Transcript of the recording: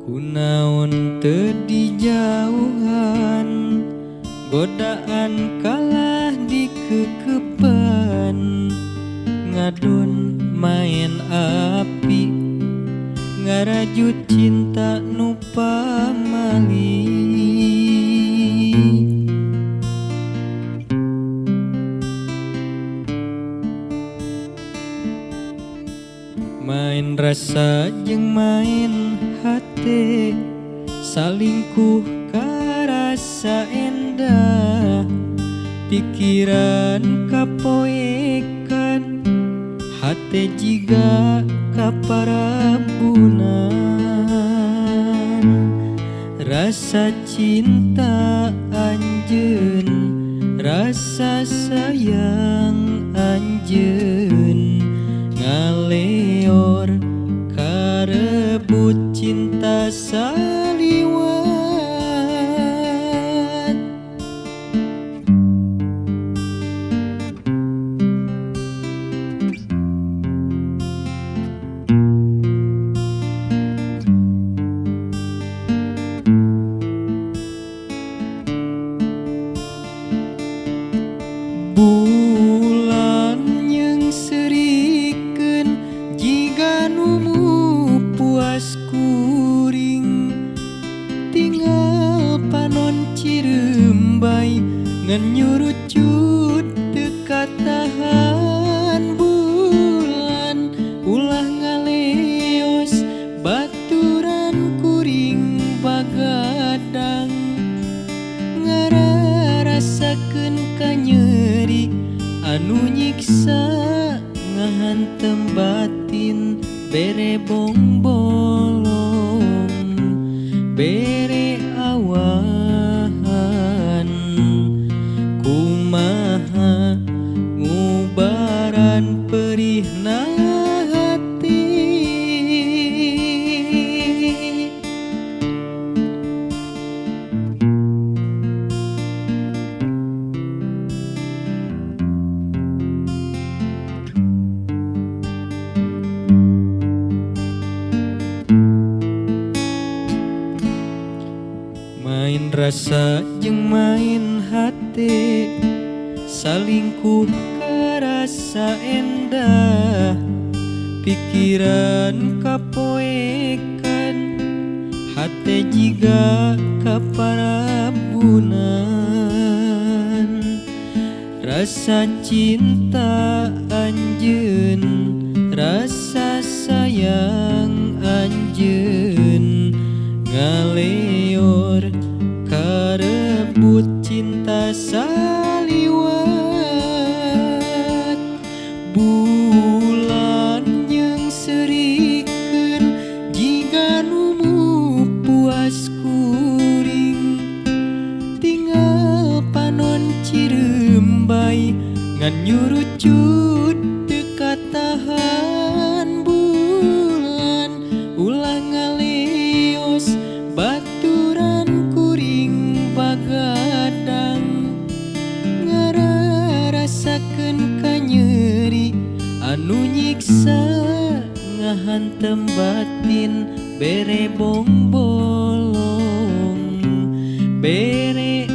Kunaon teu dijauhan, godaan kalah dikekepan, ngadon main api, ngarajut cinta nu pamali. Main rasa jeung main hate, salingkuh karasa endah, pikiran kapoekan, hate jiga kaparabunan. Rasa cinta anjeun, rasa sayang anjeun, ngaleor karebut cinta saliwat. Bulan yang serikeun jiga nu puas kuring, tinggal panon cirembay ngan nyurucut teu katahan. Bulan ulah ngaleos baturan kuring bagadang, ngararasakeun kanyeri anu nyiksa ngahantem batin, bere bongbolong bere awahan, kumaha ngubaran perihna hati. Main rasa jeung main hate, salingkuh karasa endah, pikiran kapoekan, hate jiga kaparabunan. Rasa cinta anjeun, rasa sayang anjeun, ngaleor karebut cinta saliwat. Bulan yang serikeun jiga nu puas kuring, tinggal panon cirembay ngan nyurucut teu katahan. Bulan ulah ngaleos baturan kuring bagadang, ngararasakeun kanyeri anu nyiksa ngahantem batin, bere bongbolong bere